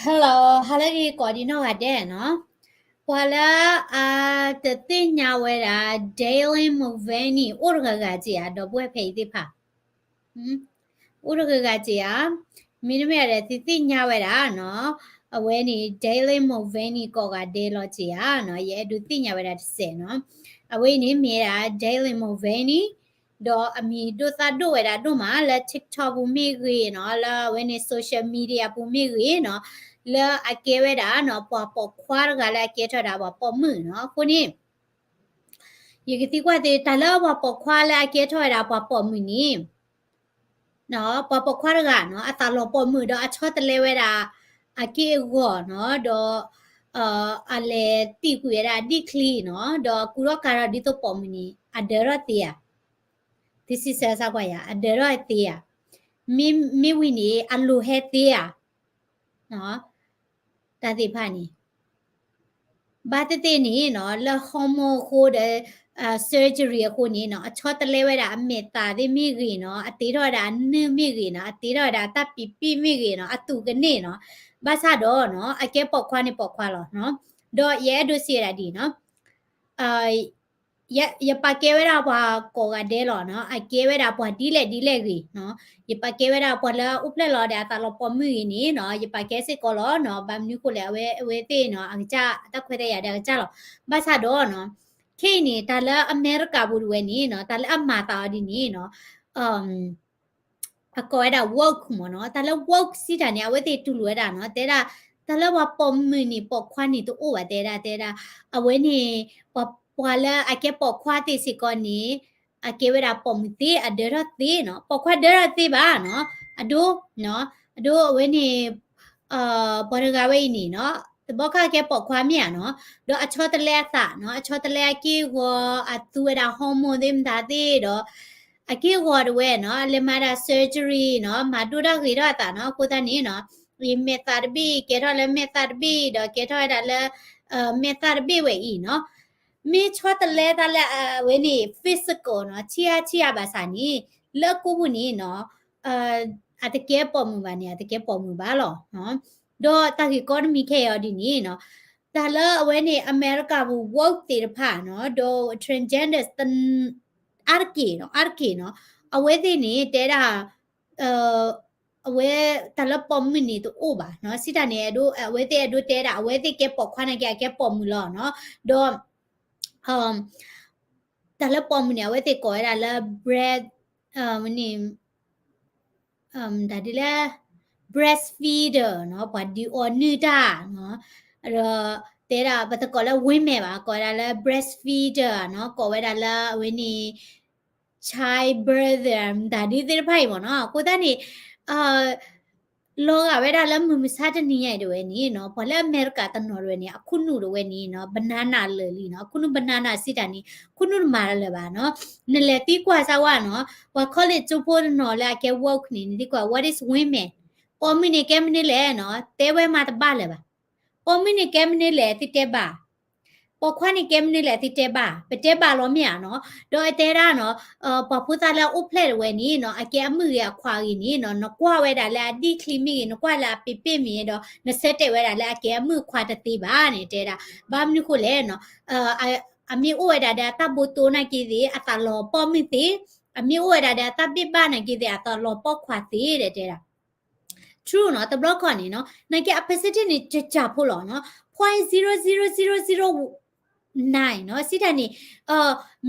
Hello, ဟါလၢအဂ့ၤကိးဒံးနီၢ်ဂၤဒဲးနီၤ. ပှၤလၢအတသ့ၣ်ညါဝဲဒၣ် Dylan Mulvaney အိၣ်တဂၤဂၤက့ဧါ ဒီပုၢ်ဝဲၢ်ဖဲအံၤသ့ၣ်တဖၣ်. အိၣ်တဂၤဂၤက့ဧါ. မ့တမ့ၢ်ဒီးသုသ့ၣ်ညါဝဲဒၣ်နီၤ, အဝဲန့ၣ် Dylan Mulvaney ကိးဂၤဒဲးလီၤက့ဧါနီၤ, ယအဲၣ်ဒိးသ့ၣ်ညါဝဲဒၣ်တစဲးနီၤ. အဝဲအံၤန့ၣ်မ့ၢ်ဒၣ် Dylan Mulvaney ဒီးအမံၤဒိၣ်သၣ်ဒိၣ်ဝဲဒၣ်ဒိၣ်မးလၢ TikTok ပူၤမ့ၢ်ဂ့ၤနီၤ, လၢအဝဲန့ၣ် social media ပူၤမ့ၢ်ဂ့ၤနီၤ, လၢအကဲဝဲဒၣ်နီၤ ပှၤပိာ်ခွါတဂၤလၢအကဲထီၣ်ဝဲဒၣ်ပှၤပိာ်မုၣ်နီၤ. အဃိန့ၣ် ယကသံကွၢ်သု တၢ်လၢပှၤပိာ်ခွါလၢအကဲထီၣ်ဝဲဒၣ်ပှၤပိာ်မုၣ်န့ၣ် ပှၤပိာ်ခွါတဂၤနီၤ အသးလီၤပိာ်မုၣ်ဒီးအဆီတလဲဝဲဒၣ် အက့ၢ်အဂီၤနီၤ, ဒီး အလဲၤသံကွံာ်ဝဲဒၣ်အဒံၣ်ချံနီၤ, ဒီးကူထီၣ်ကၤထီၣ်ဒ်သိးပိာ်မုၣ်န့ၣ် အဒၢးထီၣ်သ့ဧါ. သုစံးဆၢစၢ်ကွၢ်ယၤ အဒၢးထီၣ်သ့ဧါ. မ့မ့ၢ်ဝံၤန့ၣ် အလိၤဟဲသ့ဧါ. တၢ်သ့ၣ်တဖၣ်န့ၣ် ဘၣ်သ့ၣ်သ့ၣ်န့ၣ်နီၤ လၢ hormone အဃိဒီး surgery အဃိန့ၣ်နီၤ အဆီတလဲဝဲဒၣ်အမဲာ်သၣ်သ့ၣ်မ့ၢ်ဂ့ၤနီၤ, အတ့ထီၣ်ဝဲဒၣ်အနုၢ်မ့ၢ်ဂ့ၤနီၤ, အတ့ထီၣ်ဝဲဒၣ်အတၢ်ပံးပံၣ်မ့ၢ်ဂ့ၤနီၤ, အသူးကန့ၢ်နီၤ, ဘၣ်ဆၣ်ဒီးနီၤ အကဲပိာ်ခွါန့ၣ်ပိာ်ခွါလီၤ. ဒီးယအဲၣ်ဒိးစံးဝဲဒၣ်ဒ်နီၤ ယပာ်ကဲဝဲဒၣ်ပှၤကိးဂၤဒဲးလီၤနီၤ, အကဲဝဲဒၣ်ပှၤဒ်လဲၣ်ဒ်လဲၣ်ဂ့ၤနီၤ, ယပာ်ကဲဝဲဒၣ်ပှၤလၢအအိၣ်ဖျဲၣ်လီၤဒီးအသးလီၤပိာ်မုၣ်ဂ့ၤန့ၣ်နီၤ, ယပာ်ကဲစ့ၢ်ကီးလီၤနီၤ, ဘၣ်မနုၤဃိလဲၣ် အဝဲအဝဲသ့ၣ်နီၤ အကစၢ်တၢ်ခွဲးတၢ်ယာ်ဒီးအကစၢ်လီၤ. ဘၣ်ဆၣ်ဒီးနီၤ ခဲအံၤန့ၣ် တၢ်လၢအမဲရကၤပူၤတဝဲန့ၣ်နီၤ တၢ်လၢအမၤသးအီၤဒ်န့ၣ်နီၤ အကိးဝဲဒၣ် woke မ့ၢ်နီၤ, တၢ်လၢ woke စံးတၢ်န့ၣ် အဝဲသ့ၣ်တူၢ်လိာ်ဝဲဒၣ်နီၤ, တဲဒၣ် တၢ်လၢပှၤပိာ်မုၣ်န့ၣ် ပိာ်ခွါန့ၣ်တအိၣ်ဘၣ် တဲဒၣ် တဲဒၣ် အဝဲန့ၣ် ပှၤလၢအကဲပိာ်ခွါသ့ၣ်စ့ၢ်ကီးန့ၣ် အကဲဝဲဒၣ်ပိာ်မုၣ်သ့ အဒၢးထီၣ်သ့နီၤ, ပိာ်ခွါဒၢးထီၣ်သ့ဘၣ်နီၤ, အဒိ အဒိအဝဲန့ၣ် ပှၤတဂၤဝဲအံၤန့ၣ်နီၤ တဘျီခါကဲပိာ်ခွါမ့ၢ်ဧါနီၤ, ဒီးအဆီတလဲအသးနီၤ, အဆီတလဲအက့ၢ်အဂီၤ အသူဝဲဒၣ် hormone သ့ၣ်မတၤသ့ၣ်ဒီး အက့ၢ်အဂီၤတဝဲနီၤ လဲၤမၤဒၣ် surgery နီၤ, မၤဒိၣ်တၢ်ဂ့ၤထီၣ်အသးနီၤ, အဃိသတးန့ၣ်နီၤ အမဲာ်သၣ်တဘ့ၣ် ကဲထီၣ်လၢမဲာ်သၣ်တဘ့ၣ် ဒီးကဲထီၣ်ဝဲဒၣ်လၢ မဲာ်သၣ်တဘ့ၣ်ဝဲအံၤနီၤ, မ့ၢ်ဆီတလဲတၢ်လၢအဝဲန့ၣ် physical နီၤ, ဆံးအါဆံးအါဘၣ်ဆၣ်န့ၣ် လၢကိးပူၤန့ၣ်နီၤ အတကဲပိာ်မုၣ်ဘၣ်န့ၣ် အတကဲပိာ်မုၣ်ဘၣ်လီၤ. ဒီးတၢ်ဂ့ၢ်ကီတမံၤခဲအံၤအီၤဒ်န့ၣ်နီၤ, တၢ်လၢအဝဲန့ၣ် အမဲရကၤပူၤ woke သ့ၣ်တဖၣ်နီၤ, ဒီး transgender အါတက့ၢ်နီၤ, အါတက့ၢ်နီၤ, အဝဲသ့ၣ်န့ၣ် တဲဒၣ် အဝဲတၢ်လၢပိာ်မုၣ်န့ၣ်တအိၣ်ဘၣ်နီၤ, စံးတၢ်န့ၣ် အဝဲသ့ၣ်အဲၣ်ဒိးတဲဒၣ် အဝဲသ့ၣ်ကဲပိာ်ခွါနာ်က့ အကဲပိာ်မုၣ်လီၤနီၤ, ဒီး တၢ်လၢပိာ်မုၣ်န့ၣ် အဝဲသ့ၣ်ကိးဝဲဒၣ်လၢ breast န့ၣ် တၢ်ဒ်လဲၣ် breastfeeder နီၤ, ပှၤဒုးအီနုၢ်တၢ်နီၤ, ဒီးတဲဒၣ် ပတကိးလၢ women ဘၣ်, ကိးဝဲဒၣ်လၢ breastfeeder နီၤ, ကိးဝဲဒၣ်လၢအဝဲန့ၣ် childbirther တၢ်ဒ်သ့ၣ်တဖၣ်အံၤမ့ၢ်နီၤ, အဃိသတးန့ၣ် လီၤဂာ်ဝဲဒၣ်လၢမုၢ်မဆါတနံၤညါအံၤတဝဲန့ၣ်နီၤ, ပှၤလၢအမဲရကၤတနီၤတဝဲန့ၣ် အခိၣ်နူာ်တဝဲန့ၣ်နီၤ banana လၢာ်လံနီၤ, အခိၣ်နူာ် banana စံးတၢ်န့ၣ် ခိၣ်နူာ်တမၤလၢၤဘၣ်နီၤ, နလဲၤသံကွၢ်စၢ်ဝဲနီၤ, ပှၤ college ကၠိဖိတနီၤလၢအကဲ woke န့ၣ် နသံကွၢ် what is women, ပိာ်မုၣ်န့ၣ်ကဲမနုၤလဲၣ်နီၤ, တဲဝဲမၤတဘၣ်လၢၤဘၣ်. ပိာ်မုၣ်န့ၣ်ကဲမနုၤလဲၣ် သုတဲဘၣ်, ပိာ်ခွါန့ၣ်ကဲမနုၤလဲၣ် သုတဲဘၣ်, ပတဲဘၣ်လီၤမ့ၢ်ဧါနီၤ, ဒီးအတဲဒၣ်နီၤ ပှၤဖိသၣ်လၢအအိၣ်ဖျဲၣ်တဝဲန့ၣ်နီၤ အကဲအမုၣ်ဂ့ၤအခွါဂ့ၤန့ၣ်နီၤ နကွၢ်ဝဲဒၣ်လၢအဒံၣ်ချံမ့ၢ်ဂ့ၤ နကွၢ်လၢအပံးပ့ၣ်မ့ၢ်ဂ့ၤဒီး နဆၢတဲာ်ဝဲဒၣ်လၢအကဲအမုၣ်အခွါတသ့ဘၣ်န့ၣ် တဲဒၣ်, ဘၣ်မနုၤဃိလဲၣ်နီၤ အမ့ၢ်အိၣ်ဝဲဒၣ်ဒီးအတၢ်ဘိတိၢ်နာ်က့သ့ၣ် အသးလီၤပိာ်မုၣ်သ့, အမ့ၢ်အိၣ်ဝဲဒၣ်ဒီးအတၢ်ဘ့ၣ်ဘၣ်နာ်က့သ့ၣ် အသးလီၤပိာ်ခွါသ့ဒီးတဲဒၣ် true နီၤ, တဘျီခီန့ၣ်နီၤ နာ်က့အ percentage န့ၣ် ကကၢ်ဖိလီၤနီၤ, point zero zero zero zero nine နီၤ, စံးတၢ်န့ၣ်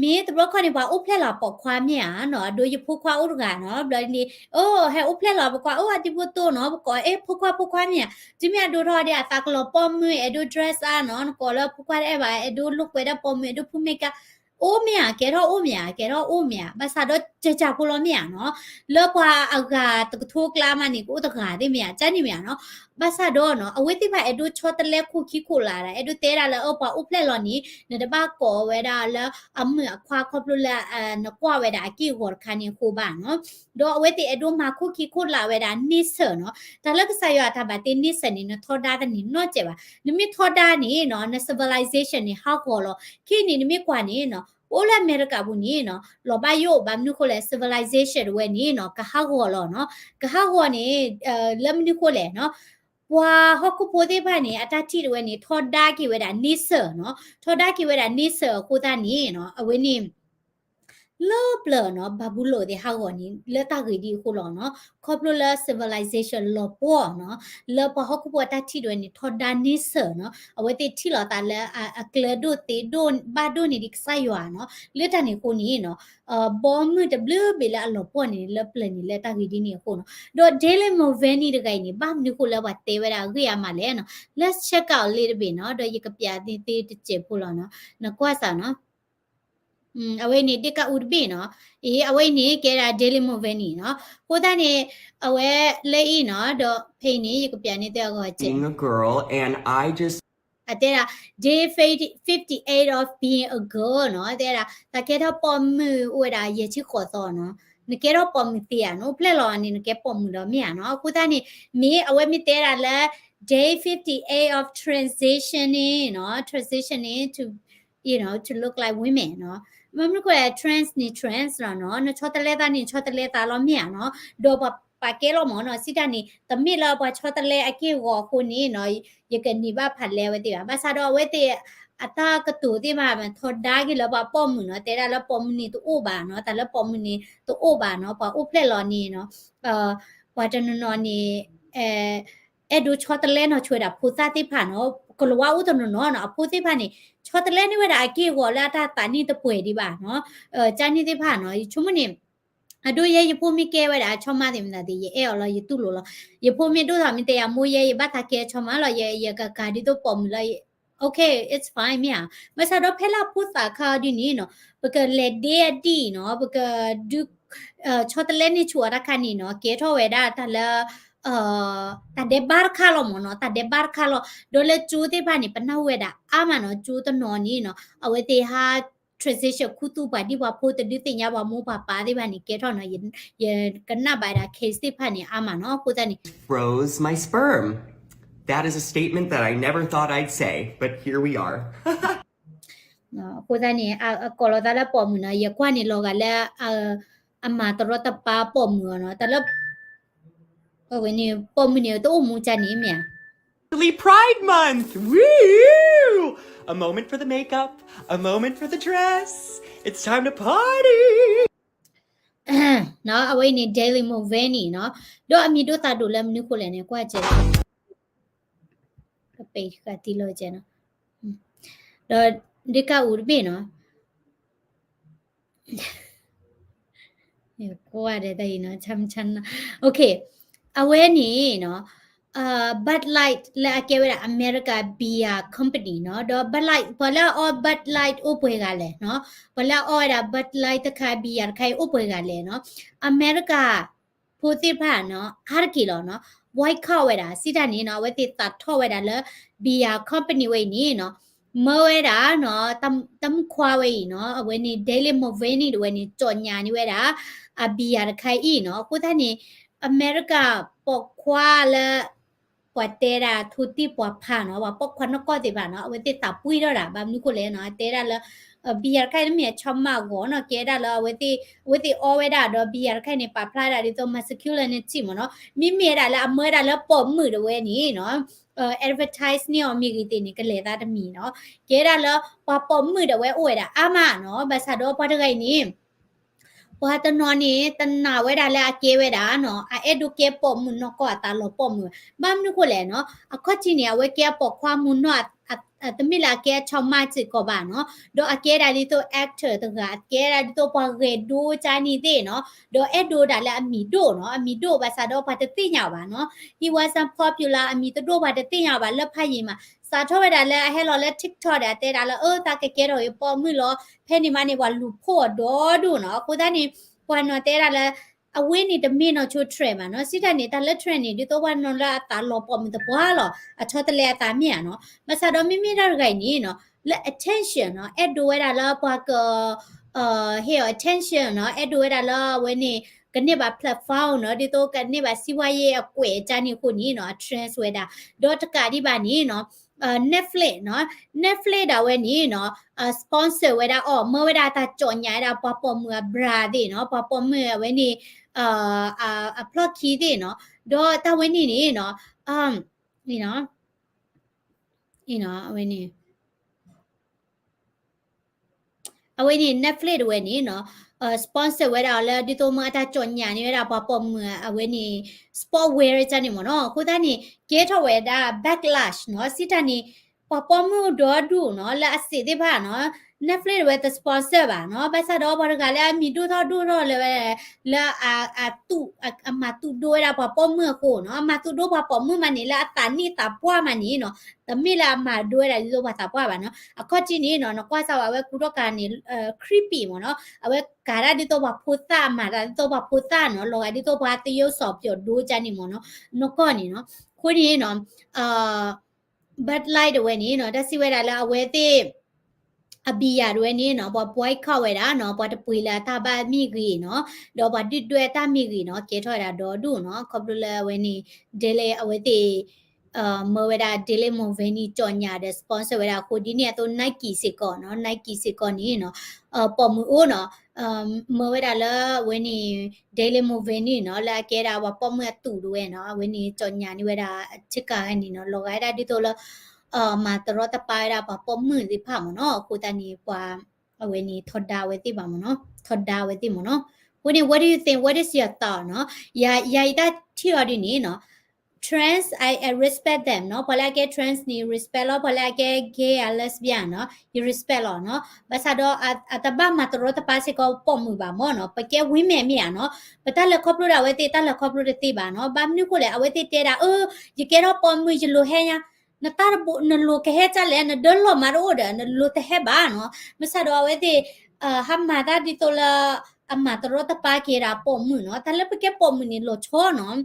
မ့ၢ်တဘျီခီန့ၣ် ပှၤအိၣ်ဖျဲၣ်လီၤပိာ်ခွါမ့ၢ်ဧါနီၤ, အဒိယဖိခွါအိၣ်တဂၤနီၤ, ဘျီန့ၣ် အိၣ်ဟဲအိၣ်ဖျဲၣ်လီၤပိာ်ခွါ အိၣ်အဒံဖိတိၢ်နီၤ, ပကိး အဲ ဖိခွါဖိခွါမ့ၢ်ဧါ, တုၤမ့ၢ်အဒိထီၣ်ဒီး အသးကလီၤပိာ်မုၣ် အဲၣ်ဒိး dress up နီၤ, နကိးလၢဖိခွါတအဲၣ်ဘၣ် အဲၣ်ဒိးလိာ်ကွဲဒၣ်ပိာ်မုၣ် အဲၣ်ဒိးဖုမ့ၢ်က အိၣ်မ့ၢ်ဧါ, ကဲထီၣ်အိၣ်မ့ၢ်ဧါ, ကဲထီၣ်အိၣ်မ့ၢ်ဧါ, ဘၣ်ဆၣ်ဒီးကကၢ်ဖိလီၤမ့ၢ်ဧါနီၤ, လၢပှၤအဂၤတကထိကျါမးန့ၣ် ကအိၣ်တဂၤသ့ၣ်မ့ၢ်ဧါ, ကန့ၣ်မ့ၢ်ဧါနီၤ, ဘၣ်ဆၣ်ဒီးနီၤ အဝဲသ့ၣ်တဖၣ်အဲၣ်ဒိးဆီတလဲခိၣ်ခံခိၣ်လာ်ဒၣ်, အဲၣ်ဒိးတဲဒၣ်လၢ အၢ ပှၤအိၣ်ဖျဲၣ်လီၤန့ၣ် နတဘၣ်ကိးဝဲဒၣ်လၢအမုၣ်အခွါခီဖျိလၢ နကွၢ်ဝဲဒၣ်အက့ၢ်အဂီၤတခါန့ၣ်အဃိဘၣ်နီၤ, ဒီးအဝဲသ့ၣ်အဲၣ်ဒိးမၤခိၣ်ခံခိၣ်လာ်ဝဲဒၣ်န့ဆၢၣ်နီၤ, တၢ်လၢကစၢ်ယွၤအတၢ်ဘၣ်တ့န့ဆၢၣ်န့ၣ် နထီဒါတန့ၢ်နီတစဲးဘၣ်, နမ့ၢ်ထီဒါန့ၣ်နီၤ န civilization န့ၣ် ဟးဂီၤလီၤ, ခဲအံၤန့ၣ် နမ့ၢ်ကွၢ်န့ၣ်နီၤ ပအိၣ်လၢအမဲရကၤပူၤန့ၣ်နီၤ လီၤဘၣ်ယိၣ် ဘၣ်မနုၤဃိလဲၣ် civilization တဝဲန့ၣ်နီၤ ကဟးဂီၤလီၤနီၤ, ကဟးဂီၤန့ၣ် လၢမနုၤဃိလဲၣ်နီၤ ပှၤဟီၣ်ခိၣ်ဖိသ့ၣ်တဖၣ်န့ၣ် အတၢ်ထံၣ်တဝဲန့ၣ် ထီဒါက့ၤဝဲဒၣ်န့ဆၢၣ်နီၤ, ထီဒါက့ၤဝဲဒၣ်န့ဆၢၣ်အဃိသတးန့ၣ်နီၤ အဝဲန့ၣ် လၢပျၢၤနီၤ ဘၤဘူလိၣ်သ့ၣ်ဟးဂီၤန့ၣ် လၢတၢ်ဂ့ၢ်ဒ်အဃိလီၤနီၤ. ခီဖျိလၢ civilization လီၤပှီၢ်နီၤ, လၢပှၤဟီၣ်ခိၣ်ဖိအတၢ်ထံၣ်တဝဲန့ၣ် ထီဒါန့ဆၢၣ်နီၤ, အဝဲသ့ၣ်ထံၣ်လိာ်သးလၢအကျၢၤဒိၣ်သ့ဒိၣ်ဘၣ်ဒိၣ်န့ၢ်ဒံးကစၢ်ယွၤနီၤ, လၢတၢ်န့ၣ်အဃိန့ၣ်နီၤ ဘီမုၢ်တဘျုးဘ့ၣ်လၢအလီၤပှီၢ်န့ၣ် လၢပျၢၤန့ၣ်လၢတၢ်ဂ့ၢ်ဒ်န့ၣ်အဃိနီၤ. ဒီး Dylan Mulvaney တဂၤအံၤန့ၣ် ဘၣ်မနုၤဃိလၢပှၤတဲဝဲဒၣ်အဂ့ၢ်အါမးလဲၣ်နီၤ, let's check out a little bit နီၤ, ဒီးယကပျးန့ၢ်သုတစဲးဖိလီၤနီၤ, နကွၢ်စးနီၤ. အဝဲအံၤန့ၣ် ဒ့ၣ်ကၣ်အူတဘ့ၣ်နီၤ, အဝဲအံၤန့ၣ် ကဲဒၣ် Dylan Mulvaney နီၤ, အဃိသတးန့ၣ် အဝဲလၢအံၤနီၤ, ဒီးဖဲအံၤန့ၣ် ယကပျးန့ၢ်သုအဂီၢ်စဲး အတဲဒၣ် day fifty-eight of being a girl နီၤ, တဲဒၣ် တၢ်ကဲထီၣ်ပိာ်မုၣ်အိၣ်ဝဲဒၣ်ယဲၢ်ဆံဃိးသီနီၤ, နကဲထီၣ်ပိာ်မုၣ်သ့ဧါနီၤ, အိၣ်ဖျဲၣ်လီၤန့ၣ် နကဲပိာ်မုၣ်ဒီးမ့ၢ်ဧါနီၤ, အဃိသတးန့ၣ် မ့ၢ်အဝဲမ့ၢ်တဲဒၣ်လၢ day fifty-eight of transitioning နီၤ, transitioning to you know to look like women နီၤ, မ့မ့ၢ်ကွၢ် trans န့ၣ် trans လီၤနီၤ, နဆီတလဲသးန့ၣ် ဆီတလဲသးလီၤမ့ၢ်ဧါနီၤ, ဒီးပှၤပာ်ကဲလီၤမၢ်နီၤ, စံးတၢ်န့ၣ် တမ့ၢ်လၢပှၤဆီတလဲအက့ၢ်အဂီၤအဃိန့ၣ်နီၤ, ယကန့ၢ်ဘၣ်ဖးလဲအဝဲသ့ၣ်ဘၣ်, ဘၣ်ဆၣ်ဒီးအဝဲသ့ၣ် အတၢ်ကတိၤသ့ၣ်မး ထီဒါက့ၤလၢပှၤပိာ်မုၣ်နီၤ, တဲဒၣ်လၢပိာ်မုၣ်န့ၣ်တအိၣ်ဘၣ်နီၤ, တၢ်လၢပိာ်မုၣ်န့ၣ်တအိၣ်ဘၣ်နီၤ, ပှၤအိၣ်ဖျဲၣ်လီၤန့ၣ်နီၤ, ပှၤတနီၤနီၤန့ၣ် အဲၣ်ဒိးဆီတလဲနီၢ်ဆိဝဲဒၣ်ဖိသၣ်သ့ၣ်တဖၣ်နီၤ, ကလၤဝါအိၣ်တနီၤနီၤနီၤ, အဖိသ့ၣ်တဖၣ်န့ၣ် ဆီတလဲန့ၢ်ဝဲဒၣ်အက့ၢ်အဂီၤလၢအတၢ်သးန့ၣ်တပှဲၤဒံးဘၣ်နီၤ, ကန့ၣ်သ့ၣ်တဖၣ်နီၤ, ယဆိကမိၣ်န့ၣ် အဒိယဲယဖိမ့ၢ်ကဲဝဲဒၣ်အဆီမါသ့ၣ်မတၤသ့ၣ် ယအဲၣ်အီၤလီၤ ယတူၢ်လိာ်လီၤ, ယဖိမ့ၢ်ဒိၣ်ထီၣ်မ့ၢ်တဲယၤမိၢ်ယဲ ယဘၣ်သးကဲအဆီမါလီၤ, ယကကၤဒ်သိးပိာ်မုၣ်လီၤ, okay it's fine မ့ၢ်ဧါ, ဘၣ်ဆၣ်ဒီးဖဲလၢအဖိသၣ်ခါအီၤဒ်န့ၣ်နီၤ, ပကလဲၤဒ့အဒံၣ်နီၤ, ပကဒုး ဆီတလဲန့ၢ်ဆိအီၤတခါန့ၣ်နီၤ, ကဲထီၣ်ဝဲဒၣ်တၢ်လၢ တၢ်ဒဲးဘးတခါလီၤမၢ်နီၤ, တၢ်ဒဲးဘးတခါလီၤ, ဒီးလၢကၠိသ့ၣ်တဖၣ်န့ၣ် ပနၢ်ဟူဝဲဒၣ်အါမးနီၤ, ကၠိတနီၤန့ၣ်နီၤ, အဝဲသ့ၣ်ဟး transition ခူသူၣ်ပှၤဒံၣ်ပှၤဖိတဒုးသ့ၣ်ညါပှၤမိၢ်ပှၤပၢ်သ့ၣ်တဖၣ်န့ၣ် ကဲထီၣ်နီၤ, ယကနၣ်ဘၣ်ဝဲဒၣ် case သ့ၣ်တဖၣ်န့ၣ်အါမးနီၤ, အဃိသတးန့ၣ် froze my sperm. That is a statement that I never thought I'd say, but here we are. အဃိသတးန့ၣ် အကိးလီၤသးလၢပိာ်မုၣ်နီၤ, ယကွၢ်န့ၣ်လီၤဂာ်လၢ အမၤတရီတပါပိာ်မုၣ်အီၤနီၤ, တၢ်လၢ အဝဲန့ၣ် ပိာ်မုၣ်န့ၣ်တအိၣ်မူကၢ်န့ၣ်မ့ၢ်ဧါ, Pride Month, woo! A moment for the makeup, a moment for the dress, it's time to party. အဝဲအံၤန့ၣ် Dylan Mulvaney နီၤ, ဒီးအမံၤဒိၣ်သးဒိၣ်လၢမနုၤဃိလဲၣ်န့ၣ် ကွၢ်ကဲ, ကပ့ၤဃာ်တံၢ်လီၤကဲနီၤ, ဒီးဒ့ၣ်ကၣ်အူတဘ့ၣ်နီၤ, ကွၢ်ဒီးတၢ်အံၤနီၤ, ဆါမဆါနီၤ, okay, အဝဲန့ၣ်နီၤ, Bud Light လၢအကဲဝဲဒၣ် America beer company နီၤ, ဒီး Bud Light ပှၤလၢအအီ Bud Light အိၣ်ပှဲၤဂၤလဲၣ်နီၤ, ပှၤလၢအအီဝဲဒၣ် Bud Light တခါ beer တခါအံၤအိၣ်ပှဲၤဂၤလဲၣ်နီၤ, America ဖိသ့ၣ်တဖၣ်နီၤ အါတက့ၢ်လီၤနီၤ, boycott ဝဲဒၣ် စံးတၢ်န့ၣ်နီၤ, အဝဲသ့ၣ်သးထီၣ်ဝဲဒၣ်လၢ beer company ဝဲအံၤန့ၣ်နီၤ, မၢဝဲဒၣ်နီၤ, တၢ်မုၣ်ခွါဝဲအံၤနီၤ, အဝဲန့ၣ် Dylan Mulvaney တဝဲန့ၣ် ကၠီၣ်ညါန့ၢ်ဝဲဒၣ် အ beer တခါအံၤနီၤ, အဃိသတးန့ၣ် America ပိာ်ခွါလၢ ပှၤတဲဒၣ်ထိၣ်တံၢ်ပှၤဖးနီၤ, ပှၤပိာ်ခွါနီၢ်ကီၢ်သ့ၣ်တဖၣ်နီၤ, အဝဲသ့ၣ်သးပှံၢ်ထီၣ်ဒၣ် ဘၣ်မနုၤဃိလဲၣ်နီၤ, တဲဒၣ်လၢ beer တခါအံၤတမ့ၢ်အဆီမါအဂီၢ်နီၤ, ကဲဒၣ်လၢအဝဲသ့ၣ် အဝဲသ့ၣ်အီဝဲဒၣ်ဒီး beer တခါအံၤန့ၣ် ပာ်ဖျါဒၣ်ဒ်သိး masculinity မ့ၢ်နီၤ, မ့မ့ၢ်ဒၣ်လၢအမၢဝဲဒၣ်လၢပိာ်မုၣ်တဝဲန့ၣ်နီၤ, advertise န့ၢ်အီၤမ့ၢ်ဂ့ၤသ့ၣ်န့ၣ် ကလဲၤသးတမံၤနီၤ, ကဲဒၣ်လၢပှၤပိာ်မုၣ်တဝဲအိၣ်ဝဲဒၣ်အါမးနီၤ, ဘၣ်ဆၣ်ဒီးပှၤတဂၤအံၤန့ၣ် ပှၤတနီၤန့ၣ် တနာ်ဝဲဒၣ်လၢအကဲဝဲဒၣ်နီၤ, အအဲၣ်ဒိးကဲပိာ်မုၣ်နီၢ်ကီၢ်အသးလီၤပိာ်မုၣ်, ဘၣ်မနုၤဃိလဲၣ်နီၤ, အခီၣ်ထံးန့ၣ် အဝဲကဲအပိာ်ခွါမုၢ်နီၢ်, တမ့ၢ်လၢအကဲအဆီမါစ့ၢ်ကီးဘၣ်နီၤ, ဒီးအကဲဒၣ်ဒ်သိး actor တဂၤ, အကဲဒၣ်ဒ်သိးပှၤဂဲၤဒိကၢ်န့ၣ်သ့ၣ်နီၤ, ဒီးအဲၣ်ဒိးဒၣ်လၢအမံၤဒိၣ်နီၤ, အမံၤဒိၣ်ဘၣ်ဆၣ်ဒီးပှၤတသ့ၣ်ညါအီၤဘၣ်နီၤ, he wasn't popular, အမံၤတဒိၣ်ပှၤတသ့ၣ်ညါအီၤဘၣ်, လၢဖးယံာ်မး စးထီၣ်ဝဲဒၣ်လၢအဟဲလီၤလၢ TikTok ဒီး အတဲဒၣ်လၢ အၢ သးကကဲထီၣ်အံၤပိာ်မုၣ်လီၤ, ဖဲန့ၣ်မးန့ၣ် ပှၤလူၤဖှိၣ်အီၤဒီဒိၣ်နီၤ, အဃိသတးန့ၣ် ပှၤနီၤတဲဒၣ်လၢ အဝဲန့ၣ်တမ့ၢ်နီၢ်ဆိ trend ဘၣ်နီၤ, စံးတၢ်န့ၣ် တၢ်လၢ trend န့ၣ် ဒ်သိးပှၤနီၤလၢအသးလီၤပိာ်မုၣ်သပှၢ်လီၤ, အဆီတလဲအသးမ့ၢ်ဧါနီၤ, ဘၣ်ဆၣ်ဒီးမ့မ့ၢ်တၢ်တဂၤအံၤန့ၣ်နီၤ လၢ attention နီၤ, အဲၣ်ဒိးဝဲဒၣ်လၢပှၤက ဟ့ၣ်အီၤ attention နီၤ, အဲၣ်ဒိးဝဲဒၣ်လၢအဝဲန့ၣ် ကန့ၢ်ဘၣ် platform နီၤ, ဒ်သိးကန့ၢ်ဘၣ် စီးပွားရေး အကွဲးအကၢ်န့ၣ်အဃိန့ၣ်နီၤ အ trend ဝဲဒၣ်, ဒီးတကးဒံးဘၣ်န့ၣ်နီၤ Netflix နီၤ, Netflix ဒၣ်ဝဲန့ၣ်နီၤ sponsor ဝဲဒၣ်အီၤ, မၢဝဲဒၣ်တၢ်ကၠီၣ်ညါဝဲဒၣ်ပှၤပိာ်မုၣ်အ bra သ့ၣ်နီၤ, ပှၤပိာ်မုၣ်အဝဲန့ၣ် အဖျီၣ်ခံသ့ၣ်နီၤ, ဒီးတၢ်ဝဲန့ၣ်န့ၣ်နီၤ အဝဲန့ၣ် အဝဲန့ၣ် Netflix တဝဲန့ၣ်နီၤ sponsor ဝဲဒၣ်လၢဒ်သိးမ့ၢ်အတၢ်ကၠီၣ်ညၣ်န့ၢ်ဝဲဒၣ်ပှၤပိာ်မုၣ်အဝဲန့ၣ် sport wear န့ၣ်မ့ၢ်နီၤ အဃိသတးန့ၣ် ကဲထီၣ်ဝဲဒၣ် backlash နီၤ စံးတၢ်န့ၣ် ပှၤပိာ်မုၣ်အိၣ်ဒီဒူၣ်နီၤ လၢအစံးသ့ၣ်တဖၣ်နီၤ Netflix တဝဲတ sponsor ဘၣ်နီၤ ဘၣ်ဆၣ်ဒီးပှၤတဂၤလၢအမံၤဒိၣ်ထီၣ်ဒိၣ်ထီၣ်လၢဝဲ လၢအ အမၤသူၣ်ဒိဝဲဒၣ်ပှၤပိာ်မုၣ်အဃိနီၤ အမၤသူၣ်ဒိပှၤပိာ်မုၣ်မးန့ၣ် လၢအသးနံၣ်သးပှၢ်မးန့ၣ်နီၤ တမ့ၢ်လၢအမၤဒိဝဲဒၣ်ဒ်သိးပှၤသးပှၢ်ဘၣ်နီၤ အခီၣ်ထံးန့ၣ်နီၤ နကွၢ်စၢ်ဝဲအဝဲကူထီၣ်ကၤန့ၣ် creepy မ့ၢ်နီၤ အဝဲကၤတၢ်ဒ်သိးပှၤဖိသၣ် မၤတၢ်ဒ်သိးပှၤဖိသၣ်နီၤ လီၤဂာ်ဒ်သိးပှၤသယုၢ်စီၤပျီဒိကန့ၣ်မ့ၢ်နီၤ နီၢ်ကီၢ်န့ၣ်နီၤ အဃိန့ၣ်နီၤ Bud Light တဝဲန့ၣ်နီၤ တၢ်စံးဝဲဒၣ်လၢအဝဲသ့ၣ် အဘံယၤတဝဲန့ၣ်နီၤ ပှၤ boycott ဝဲဒၣ်နီၤ ပှၤတပှ့ၤလၢအတၢ်ဘၣ်မ့ၢ်ဂ့ၤနီၤ ဒီးပှၤဒုၣ်ဒွဲၣ်အတၢ်မ့ၢ်ဂ့ၤနီၤ ကဲထီၣ်ဝဲဒၣ်ဒီဒူၣ်နီၤ ခီဖျိလၢအဝဲန့ၣ် Dele အဝဲသ့ၣ် မၢဝဲဒၣ် Dele Moveni ကၠီၣ်ညၣ်ဒီး sponsor ဝဲဒၣ်အဃိ ဒ်န့ၣ်အသိး Nike စ့ၢ်ကီးနီၤ Nike စ့ၢ်ကီးန့ၣ်နီၤ ပိာ်မုၣ်အိၣ်နီၤ မၢဝဲဒၣ်လၢအဝဲန့ၣ် Dele Moveni နီၤ လၢအကဲဒၣ်ပှၤပိာ်မုၣ်အသူးတဝဲနီၤ အဝဲန့ၣ် ကၠီၣ်ညၣ်န့ၢ်ဝဲဒၣ် ဆ့ကၤန့ၣ်နီၤ လီၤဂာ်ဝဲဒၣ်ဒ်သိးလၢ မၤတရီတပါဝဲဒၣ်ပှၤပိာ်မုၣ်သ့ၣ်တဖၣ်မ့ၢ်နီၤ အဃိသတးန့ၣ် ပှၤ အဝဲန့ၣ် ထီဒါဝဲသ့ၣ်ဘၣ်မ့ၢ်နီၤ ထီဒါဝဲသ့ၣ်မ့ၢ်နီၤ အဃိန့ၣ် what do you think, what is your thought နီၤ ယၤယတၢ်ထံၣ်အီၤဒ်န့ၣ်နီၤ trans, I, I respect them နီၤ ပှၤလၢအကဲ trans န့ၣ် respect လီၤ ပှၤလၢအကဲ gay အ lesbian နီၤ ယ respect လီၤနီၤ ဘၣ်ဆၣ်ဒီး အတဘၣ်မၤတရီတပါစ့ၢ်ကီးပိာ်မုၣ်ဘၣ်မ့ၢ်နီၤ ပကဲ women မ့ၢ်ဧါနီၤ ပတၢ်လဲၤခီဖျိဒီးအဝဲသ့ၣ်တၢ်လဲၤခီဖျိတသ့ဘၣ်နီၤ ဘၣ်မနုၤဃိလဲၣ် အဝဲသ့ၣ်တဲဒၣ် အၢ ယကဲထီၣ်ပိာ်မုၣ် ယလိၤဟဲညါ နတၢ်တဘိ နလိၤကဟဲကၢ်လဲၣ် နဒၢလီၤမးတအိၣ်ဒီး နလိၤတဟဲဘၣ်နီၤ မ့ၢ်ဆၣ်ဒီးအဝဲသ့ၣ် ဟးမၤတၢ်ဒ်သိးလၢ အမၤတရီတပါက့ၤဒၣ်ပိာ်မုၣ်နီၤ တၢ်လၢပကဲပိာ်မုၣ်န့ၣ်လီၤဆီနီၤ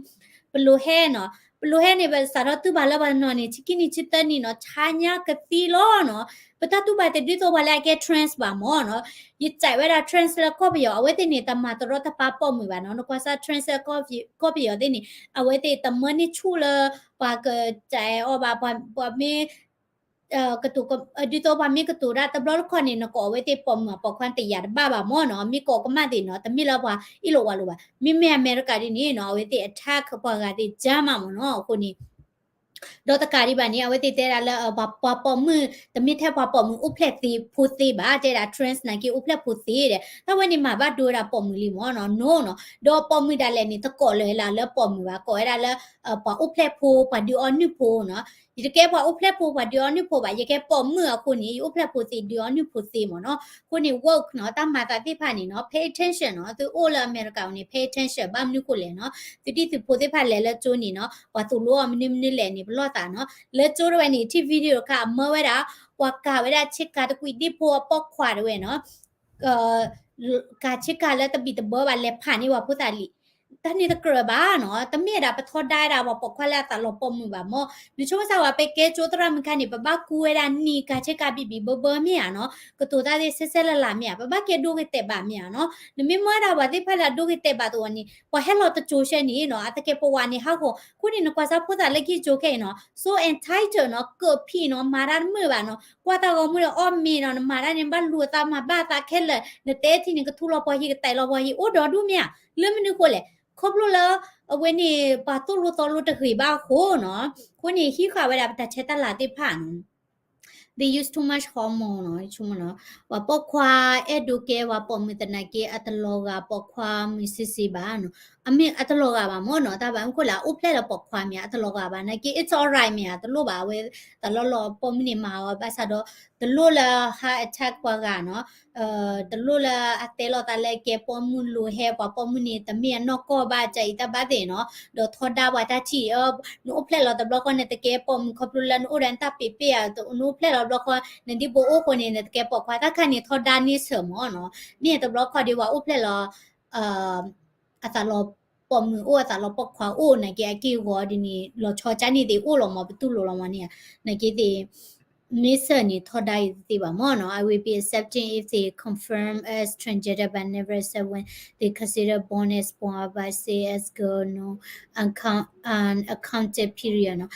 ပလိၤဟဲနီၤ ပလိၤဟဲန့ၣ် ပစးထီၣ်တူၢ်ဘၣ်လၢပှၤနီၤန့ၣ် ဆံခံနံၣ်ဆံသၢနံၣ်နီၤ ဆါညါကသံလီၤနီၤ ပတၢ်တူၢ်ဘၣ်တဒ်သိးပှၤလၢအကဲ trans ဘၣ်မ့ၢ်နီၤ ယစံးဝဲဒၣ် trans လၢကီၢ်ပယီၤ အဝဲသ့ၣ်န့ၣ် တမၤတရီတပါပိာ်မုၣ်ဘၣ်နီၤ နကွၢ်စၢ် trans လၢကီၢ်ပယီၤသ့ၣ်န့ၣ် အဝဲသ့ၣ်တမၢန့ၢ်ဆူၣ်လၢ ပှၤကစံးအီၤဘၣ် ပှၤမ့ၢ် ဒ်သိးပှၤမ့ၢ်ကတိၤတၢ်တဘျီတခီၣ်န့ၣ် နကိးအဝဲသ့ၣ်ပိာ်မုၣ်အပိာ်ခွါတယာ်တဘၣ်ဘၣ်မ့ၢ်နီၤ မ့ၢ်ကိးကမၣ်သ့ၣ်နီၤ တမ့ၢ်လၢပှၤအ့ၣ်လိာ်ဝးလိာ်ဘၣ် မ့မ့ၢ်အမဲရကၤဒ်န့ၣ်နီၤ အဝဲသ့ၣ် attack ပှၤဂၤသ့ၣ် ကၢမးမ့ၢ်နီၤ အဃိန့ၣ် ဒီးတကးဒံးဘၣ်န့ၣ် အဝဲသ့ၣ်တဲဒၣ်လၢ ပှၤပိာ်မုၣ် တမ့ၢ်ထဲပှၤပိာ်မုၣ်အိၣ်ဖျဲၣ်သ့ဖိသ့ဘၣ် တဲဒၣ် trans နာ်က့အိၣ်ဖျဲၣ်ဖိသ့ဒီး တၢ်ဝဲန့ၣ်မၤဘၣ်ဒိဝဲဒၣ်ပိာ်မုၣ်လံမ့ၢ်နီၤ no နီၤ ဒီးပိာ်မုၣ်ဒၣ်လဲာ်န့ၣ် တကိးလၢၤလၢပိာ်မုၣ်ဘၣ် ကိးဝဲဒၣ်လၢ ပှၤအိၣ်ဖျဲၣ်ဖိ ပှၤဒုးအီနုၢ်ဖိနီၤ ယတကဲပှၤအိၣ်ဖျဲၣ်ဖိ ပှၤဒုးအီနုၢ်ဖိဘၣ် ယကဲပိာ်မုၣ်အဃိန့ၣ် ယအိၣ်ဖျဲၣ်ဖိသ့ဒုးအီနုၢ်ဖိသ့မ့ၢ်နီၤ အဃိန့ၣ် woke နီၤ တၢ်မၤသးသ့ၣ်တဖၣ်န့ၣ်နီၤ pay attention နီၤ သုအိၣ်လၢအမဲရကၤန့ၣ် pay attention ဘၣ်မနုၤဃိလဲၣ်နီၤ သုဒံၣ်သုဖိသ့ၣ်တဖၣ်လဲၤလၢကၠိန့ၣ်နီၤ ပှၤသိၣ်လိအီၤမနုၤမနုၤလဲၣ်န့ၣ် ပလီၢ်သးနီၤ လၢကၠိတဝဲန့ၣ် ထံၣ် video တခါ အမၢဝဲဒၣ် ပှၤကၤဝဲဒၣ်ဆ့ကၤတကွံာ်ဒံၣ်ဖိအပိာ်ခွါတဝဲနီၤ ကၤဆ့ကၤလၢတဘံၣ်တဘၢဘၣ် လဲၤဖးန့ၢ်ပှၤဖိသၣ်လံာ် တၢ်န့ၣ်တကြၢးဘၣ်နီၤ တမ့ၢ်ဒၣ်ပထီဒါဒၣ်ပှၤပိာ်ခွါလၢအသးလီၤပိာ်မုၣ်ဘၣ်မ့ၢ် နဆိကမိၣ်စၢ်ဝဲ ပကဲကၠိသရၣ်မုၣ်ခါန့ၣ် ပဘၣ်ကူဝဲဒၣ်နံၤကၤဆ့ကၤဘံၣ်ဘံၣ်ဘၢဘၢမ့ၢ်ဧါနီၤ ကတိၤတၢ်သ့ၣ်ဆဲးဆဲးလၤလၤမ့ၢ်ဧါ ပဘၣ်ကဲဒိဂ့ၤတဲာ်ဘၣ်မ့ၢ်ဧါနီၤ နမ့ၢ်မၢဒၣ်ပှၤသ့ၣ်တဖၣ်လၢအဒိဂ့ၤတဲာ်ဘၣ်တအိၣ်န့ၣ် ပှၤဟဲလီၤတကၠိဆဲန့ၣ်နီၤ အတကဲပဝးန့ၣ်ဟးဂီၤ အဃိန့ၣ် နကွၢ်စၢ်ဖိသၣ်လၢကံၢ်ကၠိခဲအံၤနီၤ so entitled နီၤ ကၢၣ်ဖံးနီၤ မၤတၢ်တမုာ်ဘၣ်နီၤ ကွၢ်တၢ်ဂီၤမူဒီးအီၣ်မ့ၤနီၤ နမၤတၢ်န့ၣ် ဘၣ်လူၤအသးမၤဘၣ်အသးခဲလၢာ် နတဲထံၣ်န့ၣ် ကထူလီၤပှၤဟံၣ် ကတဲာ်လီၤပှၤဟံၣ် အိၣ်ဒီဒူၣ်မ့ၢ်ဧါ လၢမနုၤဃိလဲၣ် ခီဖျိလၢ အဝဲန့ၣ် ပှၤသိၣ်လိသီလိတဂ့ၤဘၣ်အဃိနီၤ အဃိန့ၣ် ဟံးဃာ်ဝဲဒၣ်ပတၢ်ဆဲးတၢ်လၤသ့ၣ်တဖၣ်နီၤ they use too much hormone နီၤ ပှၤပိာ်ခွါအဲၣ်ဒိးကဲပှၤပိာ်မုၣ်သနာ်က့ အတလီၤဂာ်ပိာ်ခွါမုၣ်စ့စ့ဘၣ်နီၤ အမ့ၢ်အတလီၤဂာ်ဘၣ်မ့ၢ်နီၤ တၢ်ဘၣ်မနုၤဃိလဲၣ် အအိၣ်ဖျဲၣ်လၢပိာ်ခွါမ့ၢ် အတလီၤဂာ်ဘၣ်နာ်က့ it's alright မ့ၢ်ဧါ တလိၣ်ဘၣ်အဝဲ တၢ်လီၤလီၤပိာ်မုၣ်န့ၣ်မၤအီၤ ဘၣ်ဆၣ်ဒီး တလိၣ်လၢ heart attack ပှၤဂၤနီၤ တလိၣ်လၢအတဲလီၤသးလၢကဲပိာ်မုၣ်လိၤဟဲပှၤပိာ်မုၣ်န့ၣ် တမ့ၢ်အနီၢ်ကီၢ်ဘၣ် ကၢ်အံၤတၢ်ဘၣ်သ့ၣ်နီၤ ဒီးထီဒါပှၤတၢ်ထံၣ်အီၤ နအိၣ်ဖျဲၣ်လီၤတဘျီဃီ နတကဲပိာ်မုၣ်ခီဖျိလၢနအိၣ်ဒီးနတၢ်ပ့းပ့းဧါ နအိၣ်ဖျဲၣ်လီၤတဘျီဃီ နဒ်ဘိအိၣ်ဃိန့ၣ် နတကဲပိာ်ခွါ တၢ်ခါန့ၣ်ထီဒါန့ၢ်စၢၤမ့ၢ်နီၤ မ့ၢ်တဘျီဃီဒ်ပှၤအိၣ်ဖျဲၣ်လီၤ အသးလီၤပိာ်မုၣ်အိၣ် အသးလီၤပိာ်ခွါအိၣ်နာ်က့ အက့ၢ်အဂီၤဒ်န့ၣ် လီၤဆီကၠါန့ၣ်သ့ၣ်အိၣ်လီၤမ့ၢ် ပတူၢ်လိာ်လီၤမ့ၢ်န့ၣ် နာ်က့သ့ၣ် မ့ၢ်စၢၤန့ၣ် ထီဒါအံၤတသ့ဘၣ်မ့ၢ်နီၤ I will be accepting if they confirm as transgender but never accept when they consider born as boy but say as girl no uncount- unaccounted period နီၤ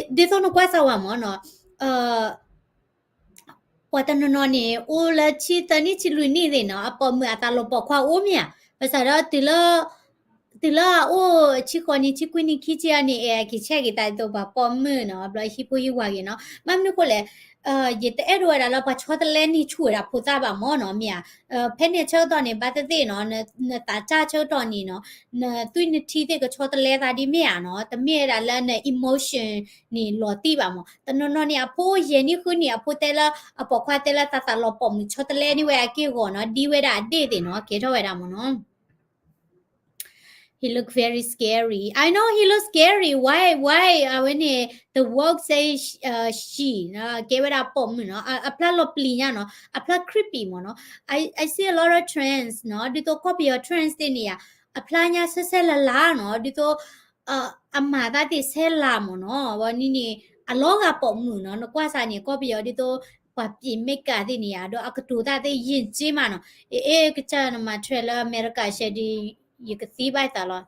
ဒ်သိးနကွၢ်စၢ်ဝဲမ့ၢ်နီၤ ပှၤတနီၤနီၤန့ၣ် အိၣ်လၢဆံသၢနံၣ်ဆံလွံၢ်နံၣ်သ့ၣ်နီၤ အပိာ်မုၣ်အသးလီၤပိာ်ခွါအိၣ်မ့ၢ်ဧါ ဘၣ်ဆၣ်ဒီးတုၤလၢ တုၤလၢအအိၣ်ဆံဃိးနံၣ် ဆံခွံနံၣ် ခံဆံအနံၣ် အဲ က့ၤဆဲးက့ၤသးဒ်သိးပှၤပိာ်မုၣ်နီၤ, ဘျီဟံၣ်ဖိဟံၣ်ဝၤဂ့ၤနီၤ. ဘၣ်မနုၤဃိလဲၣ်, ယတအဲၣ်ဒိးဝဲဒၣ်လၢပှၤဆီတလဲန့ၢ်ဆူၣ်ဝဲဒၣ် ဖိသၣ်ဘၣ်မၢ်နီၤ, မ့ၢ်ဧါ. ဖဲန့ၣ်ဆၢကတီၢ်န့ၣ် ဘၣ်သ့ၣ်သ့ၣ်နီၤ, နသးစၢ်ဆၢကတီၢ်န့ၣ်နီၤ, နသွံၣ်နထံသ့ၣ်ကဆီတလဲသးဒ်မ့ၢ်ဧါနီၤ, တမ့ၢ်ဝဲဒၣ်လၢန emotion န့ၣ်လီၤတံၢ်ဘၣ်မၢ်. တနီၤနီၤန့ၣ် အဖိယဲၢ်နံၣ်ဃုနံၣ် အဖိတဲလၢ အပိာ်ခွါတဲလၢသးသးလီၤပိာ်မုၣ် ဆီတလဲန့ၢ်ဝဲအက့ၢ်အဂီၤနီၤ, ဒ်ဝဲဒၣ်အဒ့ၣ်သ့ၣ်နီၤ, ကဲထီၣ်ဝဲဒၣ်မၢ်နီၤ. He look very scary. I know he look scary. Why, why? အဝဲန့ၣ် the woke say she, ကဲဝဲဒၣ်ပိာ်မုၣ်နီၤ, အဖျါလီၤပျံၤညါနီၤ, အဖျါ creepy မၢ်နီၤ. I, I see a lot of trans နီၤ, ဒ်သိးကီၢ်ပယီၤ trans သ့ၣ်န့ၣ်ယါ, အဖျါညါဆဲဆဲလၤလၤနီၤ, ဒ်သိး အမၤသးသ့ၣ်ဆဲလၤမၢ်နီၤ, ဝဲန့ၣ်န့ၣ် အလီၤဂာ်ပိာ်မုၣ်နီၤ, နကွၢ်စးန့ၣ် ကီၢ်ပယီၤဒ်သိး ပှၤပျံၤ makeup သ့ၣ်န့ၣ်ယါ, ဒီးအကတိၤသးသ့ၣ်ယဉ်ကျေးမးနီၤ, အ့ၣ် အ့ၣ် ကစၢ်နမၤထွဲလၢအမဲရကၤရှဲဒီး ယကသံဘၣ်သးလီၤ.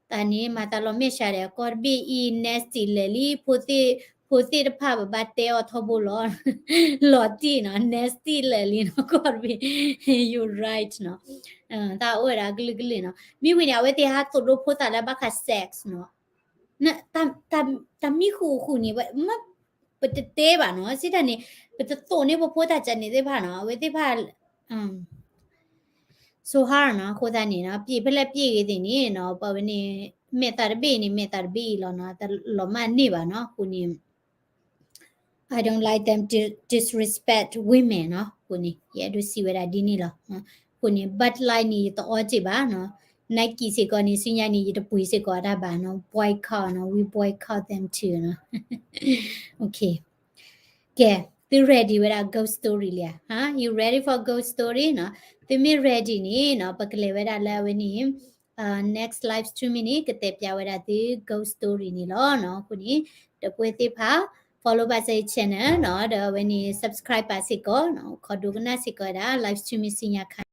တၢ်န့ၣ်မၤသးလီၤမဲာ်ဆှးဒီး ကီၢ်တဘ့ၣ်အံၤ nasty လၢာ်လံ, ဖိသ့ၣ်တဖၣ်ပဘၣ်တဲအီၤထီဘိလီၤ, လီၤတံၢ်နီၤ, nasty လၢာ်လံနီၤ ကီၢ်တဘ့ၣ်, you right နီၤ, တၢ်အိၣ်ဝဲဒၣ်ကလုာ်ကလုာ်နီၤ, မ့ၢ်ဝံၤန့ၣ် အဝဲသ့ၣ်ဟးသိၣ်ဒိဖိသၣ်လၢဘၣ်ဃး sex နီၤ, တၢ်မံဃုာ်ဃုာ်န့ၣ် ပတတဲဘၣ်နီၤ, စံးတၢ်န့ၣ် ပတသိၣ်န့ၢ်ပဖိသၣ်ကန့ၣ်သ့ၣ်တဖၣ်နီၤ, အဝဲသ့ၣ်တဖၣ် so hard နီၤ, အဃိသတးန့ၣ်နီၤ ပျံၤဖဲလဲၣ်ပျံၤဂ့ၤသ့ၣ်န့ၣ်နီၤ, ပဝဲန့ၣ် မဲာ်သးတဘ့ၣ်န့ၣ် မဲာ်သးတဘ့ၣ်အံၤလီၤနီၤ, တလီၤမၢ်န့ၢ်ဘၣ်နီၤ, အဃိန့ၣ် I don't like them to disrespect women နီၤ, အဃိန့ၣ် ယအဲၣ်ဒိးစံးဝဲဒၣ်ဒ်န့ၣ်လီၤ, အဃိန့ၣ် Bud Light န့ၣ် ယတအီစ့ၢ်ဘၣ်နီၤ, Nike စ့ၢ်ကီးန့ၣ် ဆူညါန့ၣ် ယတပှ့ၤစ့ၢ်ကီးတၢ်ဘၣ်နီၤ, boycott နီၤ, we boycott them too နီၤ, ကဲ သု ready ဝဲဒၣ် ghost story လံဧါ, you ready for ghost story နီၤ, သုမ့ၢ် ready န့ၣ်နီၤ ပကလဲၤဝဲဒၣ်လၢအဝဲန့ၣ် next live stream န့ၣ် ကတဲပၠးဝဲဒၣ်သု ghost story န့ၣ်လီၤနီၤ, အဃိန့ၣ် ဒီပုၢ်ဝဲၢ်သ့ၣ်တဖၣ် follow ဘၣ်စ့ၢ် channel နီၤ, ဒီးအဝဲန့ၣ် subscribe ဘၣ်စ့ၢ်ကီးနီၤ, ခီဒိကနၣ်စ့ၢ်ကီးဝဲဒၣ် live stream ဆူညါခါ